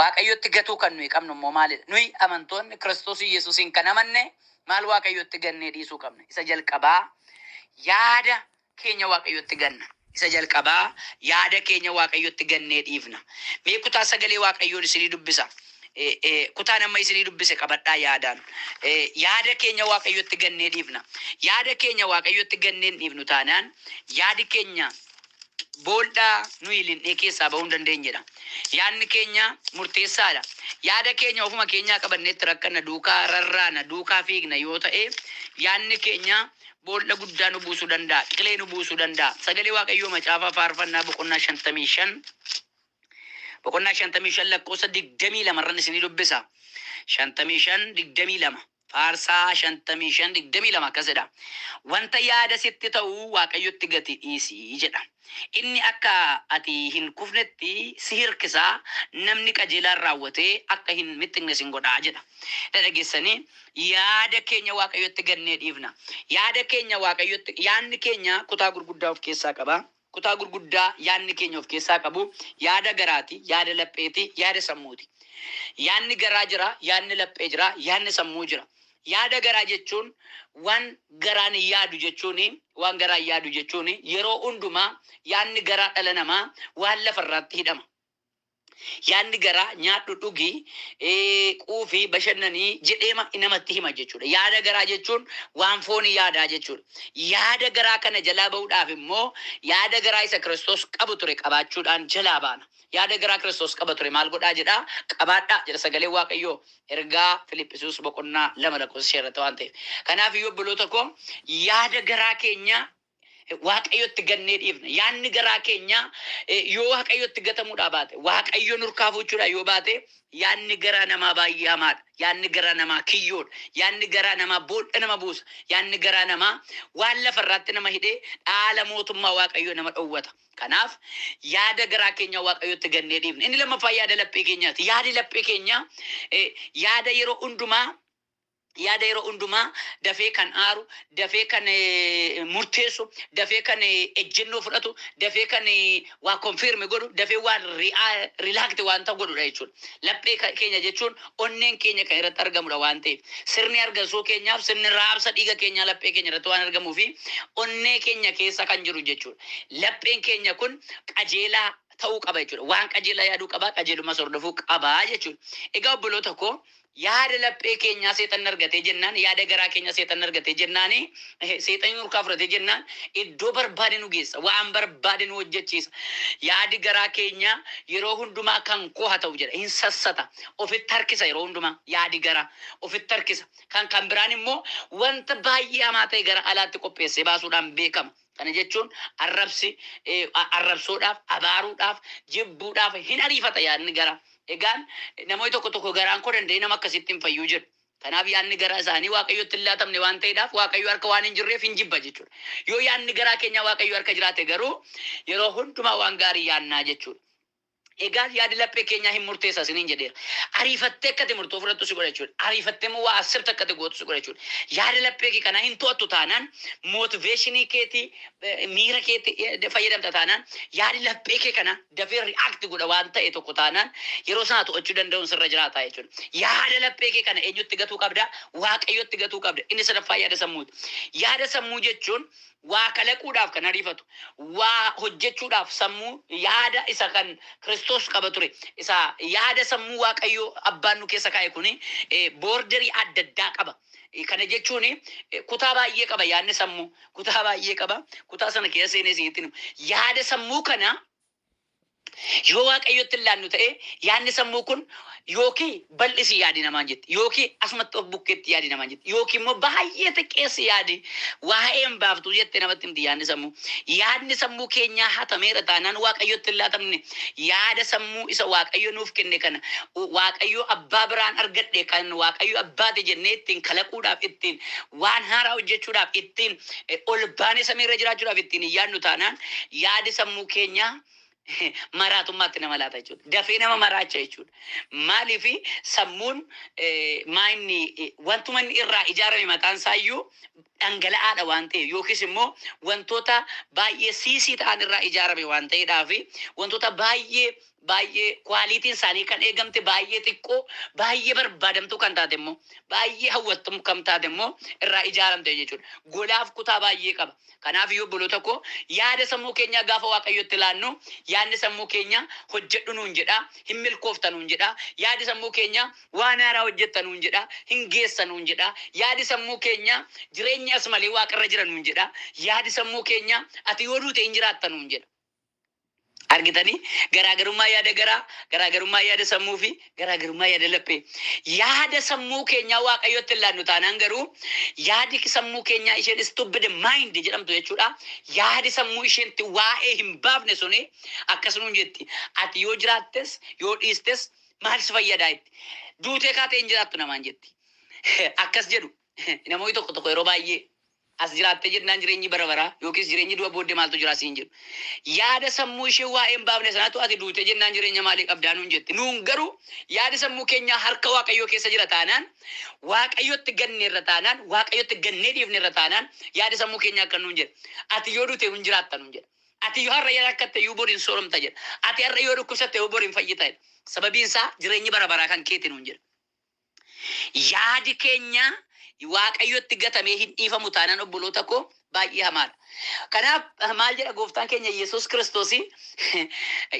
Waaqayyotti gatuu kan nuyi qabnu immoo maalidha? Nuyi amantoonni Kiristoos Yesuusiin kan amanne maal Waaqayyotti gannee dhiisuu qabna? Isa jalqabaa yaada keenya Waaqayyotti ganna. Isa jalqabaa yaada keenya Waaqayyotti gannee dhiifna. Mee kutaa sagalee Waaqayyoon isinii dubbisa. Kutaan amma isinii dubbise qabadhaa yaadaan. Yaada keenya Waaqayyotti gannee dhiifna. Yaada keenya Waaqayyotti gannee hin dhiifnu taanaan yaadi keenya booldhaa nuyi linnee keessaa bahuu hin dandeenyedha. Yaadni keenya murteessaadha. Yaada keenya ofuma keenyaa qabanneetti rakkanna, duukaa rarraana, duukaa fiigna yoo ta'e, yaadni keenya boolla guddaa nu buusuu danda'a, qilee nu buusuu danda'a. Sagalee Waaqayyoo Macaafa Faarfannaa boqonnaa 55, boqonnaa 55 lakkoofsa 22 irran isinii dubbisa. 55 22, Faarsaa 55 22 akkas jedha. "Wanta yaada sitti ta'u Waaqayyotti gati dhiisi," jedha. "Inni akka ati hin kufnetti si hirkisaa, namni qajeelaan raawwatee akka hin mixxiqne sin godhaa," jedha. Dhageessanii, yaada keenya Waaqayyotti gannee dhiifna. Yaada keenya Waaqayyotti, yaadni keenya kutaa gurguddaa of keessaa qaba. Kutaa gurguddaa yaadni keenya of keessaa qabu yaada garaati, yaada lapheeti, yaada sammuuti. Yaadni garaa jira, yaadni laphee jira, yaadni sammuu jira. Yaada garaa jechuun waan garaan yaadu jechuun, waan garaan yaadu jechuun yeroo hundumaa yaadni garaa dhala namaa waan lafarraatti hidhama. Yaadni garaa nyaadhu, dhugi, quufi, bashannanii jedheema namatti hima jechuudha. Yaada garaa jechuun waan foonii yaadaa jechuudha. Yaada garaa kana jalaa bahuudhaaf immoo yaada garaa isa Kiristoos qabu ture qabaachuudhaan jalaa baana. Yaada garaa Kiristoos qaba ture maal godhaa jedhaa? Qabaadhaa jedha sagalee Waaqayyoo ergaa Filiphisius boqonnaa 2 lakkoofsa 5 irratti waan ta'eef. Kanaaf iyyuu, obboloota koo, yaada garaa keenya Waaqayyotti gannee dhiifna. Yaadni garaa keenya yoo Waaqayyotti gatamuudhaa baate, Waaqayyo nurkaa fuuchuudhaa yoo baate, yaadni garaa namaa baay'ee hamaadha. Yaadni garaa namaa kiyyoodha. Yaadni garaa namaa boolla nama buusa. Yaadni garaa namaa waan lafarraatti nama hidhee dhaala mootummaa Waaqayyoo nama dhowwata. Kanaaf yaada garaa keenya Waaqayyotti gannee dhiifna. Inni lammaffaa yaada laphee keenyaati. Yaadi laphee keenyaa yaada yeroo hundumaa dafee kan aaru, dafee kan murteessu, dafee kan ejjennoo fudhatu, dafee kan waa confirm godhu, dafee waan react wanta godhudha jechuudha. Laphee keenya jechuun onneen keenya kan irratti argamudha waan ta'eef, sirni argansuu keenyaaf sirni raabsa dhiiga keenyaa laphee keenya irratti waan argamuu fi onnee keenya keessa kan jiru jechuudha. Lapheen keenya kun qajeelaa ta'uu qaba jechuudha. Waan qajeelaa yaaduu qaba, qajeelummaa hordofuu qaba jechuudha. Egaa obboloota koo, yaada laphee keenyaa seexanni argatee jennaan, yaada garaa keenya seexanni argatee jennaani, seexanni nurkaa fudhatee jennaan, iddoo barbaade nu geessa, waan barbaade nu hojjechiisa. Yaadi garaa keenyaa yeroo hundumaa kan koo haa ta'u jedha, hin sassata, ofitti harkisa. Yeroo hundumaa yaadi garaa ofitti harkisa. Kan biraan immoo wanta baay'ee hamaa ta'e gara alaatti qopheessee baasuudhaan beekama. Kana jechuun arrabsi, arrabsoodhaaf, abaaruudhaaf, jibbuudhaaf hin ariifata yaadni garaa. Egaan namoonni tokko tokko garaan koo danda'ee nama akkasitti hin fayyuu jedhu. Kanaaf yaadni garaa isaanii Waaqayyotti hin laatamne waan ta'eedhaaf, Waaqayyo harka waan hin jirreef hin jibba jechuudha. Yoo yaadni garaa keenya Waaqayyo harka jiraate garuu yeroo hundumaa waan gaarii yaadnaa jechuudha. Egaa yaadi laphee keenyaa hin murteessa isiniin jedheera. Ariifattee akka ati murtoo fudhattu si godha jechuudha. Ariifattee immoo waa asirratti akka ati gootu si godha jechuudha. Yaada laphee kee kanaa hin to'attu taanaan, motivation keetii, miira keetii fayyadamta taanaan, yaadi laphee kee kana dafee react godha waan ta'e tokko taanaan, yeroo sana to'achuu danda'uun sirra jiraata jechuudha. Yaada laphee kee kana eenyutti gatuu qabda? Waaqayyotti gatuu qabda. Inni sadaffaa yaada sammuuti. Yaada sammuu jechuun waa kalaquudhaaf kan ariifatu, waa hojjechuudhaaf sammuu yaada isa kan Kiristoos qaba ture. Isa yaada sammuu Waaqayyoo abbaan nu keessa kaa'e kuni border adda addaa qaba. Kana jechuun kutaa baay'ee qaba yaadni sammuu. Kutaa baay'ee qaba. Kutaa sana keessa seenee isinitti himu. Yaada sammuu kana yoo Waaqayyotti hin laannu ta'e, yaadni sammuu kun yookiin bal'isi yaadi namaan jetti, yookiin asumatti of bukkeetti yaadi namaan jetti, yookiin immoo baay'ee xiqqeessi yaadi, waa'ee hin baaftu jette namatti himti yaadni sammuu. Yaadni sammuu keenyaa hatameera taanaan, Waaqayyotti hin laatamne, yaada sammuu isa Waaqayyo nuuf kenne kana, Waaqayyo abbaa biraan argadhe, kan Waaqayyo abbaate jennee ittiin kalaquudhaaf, ittiin waan haaraa hojjechuudhaaf, ittiin ol baanee samiirra jiraachuudhaaf ittiin hin yaadnu taanaan, yaadi sammuu keenyaa maraatummaatti nama laata jechuudha. Dafee nama maraacha jechuudha. Maaliif? Sammuun maayinni wantuma inni irraa ijaarame mataan isaayyuu dhangala'aadha waan ta'eef, yookiis immoo wantoota baay'ee siisii ta'an irraa ijaarame waan ta'eedhaaf, wantoota baay'ee Baay'ee qualityn isaanii kan eegamte, baay'ee xiqqoo, baay'ee barbaadamtuu kan taate immoo, baay'ee hawwattuu kan taate immoo irraa ijaaramte jechuudha. Golaaf kutaa baay'ee qaba. Kanaaf iyyuu, obboloota koo, yaada sammuu keenyaa gaafa Waaqayyotti laannu, yaadni sammuu keenya hojjedhu nuun jedha, hin milkoofta nuun jedha. Yaadi sammuu keenya waan haaraa hojjetta nuun jedha, hin geessa nuun jedha. Yaadi sammuu keenya jireenya as malee waaqarra jira nuun jedha. Yaadi sammuu keenya ati yoo duute hin jiraatta nuun jedha. Argitanii, garaagarummaa yaada garaa, garaagarummaa yaada sammuu fi garaagarummaa yaada laphee. Yaada sammuu keenyaa Waaqayyotti hin laannu taanaan garuu, yaadi sammuu keenyaa isheen stupid mind jedhamtu jechuudha. Yaadi sammuu isheetti waa'ee hin baafne suni akkas nuun jetti. Ati yoo jiraattes yoo dhiistes maal si fayyadaa itti? Duutee kaatee hin jiraattu namaan jetti. Akkas jedhu namoonni tokko tokko yeroo baay'ee. As jiraattee jennaan jireenyi bara baraa yookiis jireenyi du'a booddee maaltu jira siin jedhu. Yaada sammuu ishee waa'ee hin baafne sanatu ati duutee jennaan jireenya maalii qabdaa nuun jetti. Nuun garuu yaadi sammuu keenyaa harka Waaqayyoo keessa jira taanaan, Waaqayyotti ganneerra taanaan, Waaqayyotti gannee dhiifneerra taanaan, yaadi sammuu keenyaa akka nuun jedha. Ati yoo duute hin jiraatta nuun jedha. Ati yoo har'a rakkatte iyyuu bor hin sooromta jedha. Ati har'a yoo dhukkubsatte yoo bor hin fayyita jedha. Sababiin isaa jireenyi bara baraa kan keeti nuun jedha. Yaadi keenya Waaqayyotti gatamee hin dhiifamu taanaan, obboloota koo, baay'ee hamaadha. Kanaaf maal jedha gooftaan keenya Yesuus Kiristoos?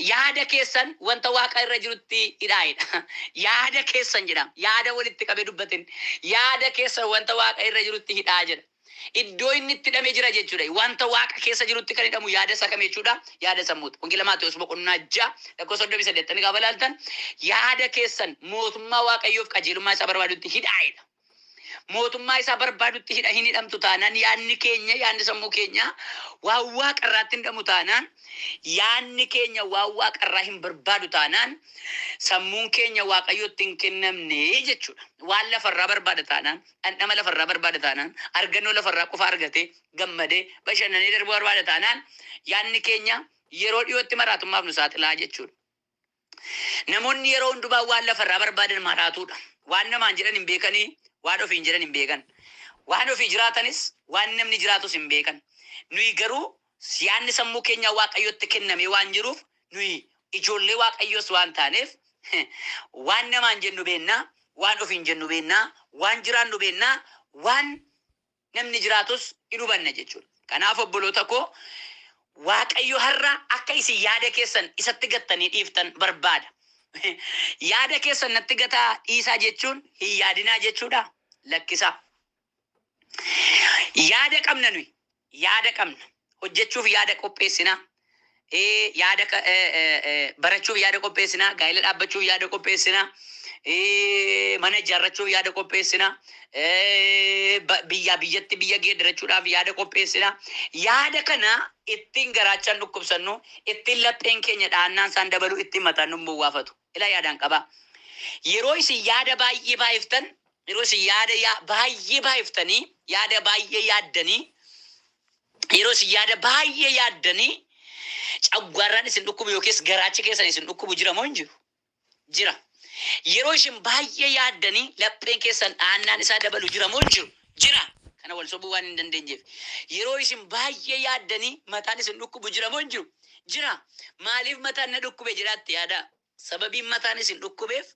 Yaada keessan wanta Waaqa irra jirutti hidhaa'edha. Yaada keessan jedha. Yaada walitti qabee dubbatin. Yaada keessan wanta Waaqa irra jirutti hidhaa jedha. Iddoo inni itti hidhamee jira jechuudha. Wanta Waaqa keessa jirutti kan hidhamu yaada isaa kam jechuudha? Yaada sammuuti. Wangeela Maatewos boqonnaa 6 lakkoofsa 38 gaafa ilaaltan, yaada keessan mootummaa Waaqayyoof qajeelummaa isaa barbaadutti hidhaa'edha. Mootummaa isaa barbaadutti hidha hin hidhamtu taanaan, yaadni keenya, yaadni sammuu keenya waan Waaqarraatti hin hidhamu taanaan, yaadni keenya waan Waaqarraa hin barbaadu taanaan, sammuun keenya Waaqayyotti hin kennamne jechuudha. Waan lafarraa barbaada taanaan, dhandhama lafarraa barbaada taanaan, argannoo lafarraa qofa argatee gammadee bashannanee darbuu barbaada taanaan, yaadni keenya yeroo dhiyootti maraatummaaf nu saaxilaa jechuudha. Namoonni yeroo hundumaa waan lafarraa barbaadan maraatuudha. Waan namaan jedhan hin beekanii, waan ofiin jedhan hin beekan. Waan ofii jiraatanis, waan namni jiraatus hin beekan. Nuyi garuu yaadni sammuu keenya Waaqayyotti kennamee waan jiruuf, nuyi ijoollee Waaqayyoos waan taaneef, waan namaan jennu beennaa, waan ofiin jennu beennaa, waan jiraannu beennaa, waan namni jiraatus hin hubanna jechuudha. Kanaaf, obboloota koo, Waaqayyo har'a akka isin yaada keessan isatti gattanii dhiiftan barbaada. Yaada keessan natti gataa dhiisaa jechuun hin yaadinaa jechuudha. Lakkisaa. Yaada qabna nuyi. Yaada qabna. Hojjechuuf yaada qopheessinaa. Yaada barachuuf yaada qopheessinaa. Gaa'ela dhaabbachuuf yaada qopheessinaa. Mana ijaarrachuuf yaada qopheessinaa. Biyyaa biyyatti biyya geeddarachuudhaaf yaada qopheessinaa. Yaada kana ittiin garaachaan dhukkubsannu, ittiin lapheen keenya dhahannaan isaan dabalu, ittiin mataan nu bowwaafatu. Ilaa, yaadaan qabaa. Yeroo isin yaada baay'ee baay'iftan, yeroo isin yaada baay'ee baay'iftanii, yaada baay'ee yaaddanii, yeroo isin yaada baay'ee yaaddanii, caggaarraan isin dhukkubu yookiis garaachi keessan isin dhukkubu jira moo hin jiru? Jira. Yeroo isin baay'ee yaaddanii lapheen keessan dhahannaan isaa dabalu jira moo hin jiru? Jira. Kana wal sobuu waan hin dandeenyeef. Yeroo isin baay'ee yaaddanii mataan isin dhukkubu jira moo hin jiru? Jira. Maaliif mataan na dhukkube jedhaatti yaada. Sababiin mataan isin dhukkubeef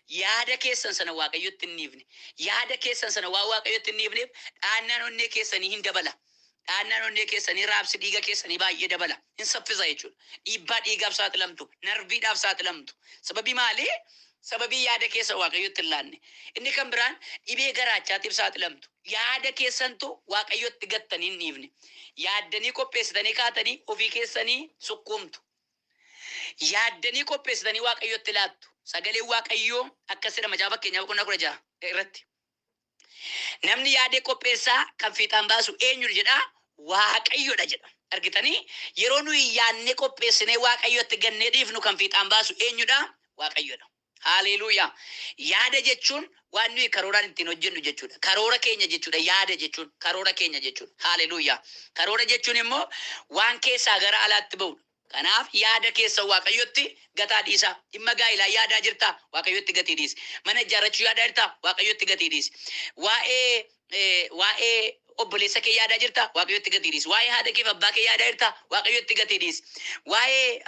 yaada keessan sana Waaqayyotti hin dhiifne. Yaada keessan sana waan Waaqayyotti hin dhiifneef dhahannaan onnee keessanii hin dabala. Dhahannaan onnee keessanii, raabsi dhiiga keessanii baay'ee dabala. Hin saffisa jechuudha. Dhiibbaa dhiigaaf saaxilamtu, narviidhaaf saaxilamtu. Sababii maalii? Sababii yaada keessa Waaqayyotti hin laanne. Inni kan biraan dhibee garaachaatiif saaxilamtu. Yaada keessantu Waaqayyotti gattanii hin dhiifne. Yaaddanii qopheessitanii kaatanii ofii keessanii sukkuumtu. Yaaddanii qopheessitanii Waaqayyotti laattu. Sagaleen Waaqayyoo akkas jedha Macaafa Fakkeenyaa boqonnaa 16 irratti. Namni yaadee qopheessaa kan fiixaan baasu eenyudha jedhaa? Waaqayyodha jedha. Argitanii, yeroo nuyi yaadnee qopheessinee Waaqayyotti gannee dhiifnu kan fiixaan baasu eenyudha? Waaqayyodha. Haaleluuyaa. Yaada jechuun waan nuyi karooraan ittiin hojjennu jechuudha. Karoora keenya jechuudha. Yaada jechuun karoora keenya jechuudha. Haaleluuyaa. Karoora jechuun immoo waan keessaa gara alaatti ba'udha. Kanaaf yaada keessa Waaqayyotti gataa dhiisaa. Dhimma gaa'ilaa yaadaa jirtaa? Waaqayyotti gatii dhiisi. Mana ijaarrachuu yaadaa jirtaa? Waaqayyotti gatii dhiisi. Waa'ee Obboleessa kee yaadaa jirta? Waaqayyotti gatii dhiisi. Waa'ee haadha kee fi abbaa kee yaadaa jirta? Waaqayyotti gatii dhiisi. Waa'ee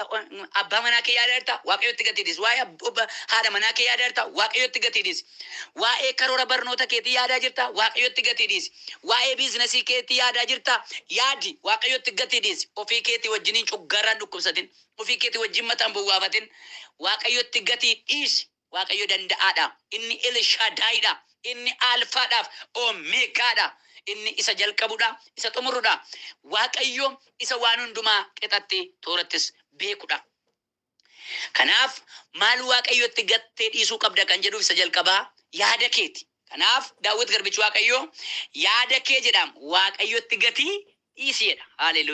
abbaa manaa kee yaadaa jirta? Waaqayyotti gatii dhiisi. Waa'ee haadha manaa kee yaadaa jirta? Waaqayyotti gatii dhiisi. Waa'ee karoora barnoota keetii yaadaa jirta? Waaqayyotti gatii dhiisi. Waa'ee biizinasii keetii yaadaa jirta? Yaadi, Waaqayyotti gatii dhiisi. Ofii keetii wajjiniin cuggaarraan dhukkubsatin. Ofii keetii wajjin mataan bowwaafatin. Waaqayyotti gatii dhiisi. Waaqayyo danda'aadha. Inni Elshadaayidha. Inni Alfaadhaaf Omeegaadha. Inni isa jalqabudha, isa xumurudha. Waaqayyo isa waan hundumaa qixatti toorattis beekudha. Kanaaf maal Waaqayyotti gattee dhiisuu qabda kan jedhuuf isa jalqabaa yaada keeti. Kanaaf Daawit garbichi Waaqayyoo yaada kee jedhaam Waaqayyotti gatii dhiisi jedha. Haleluuyaa.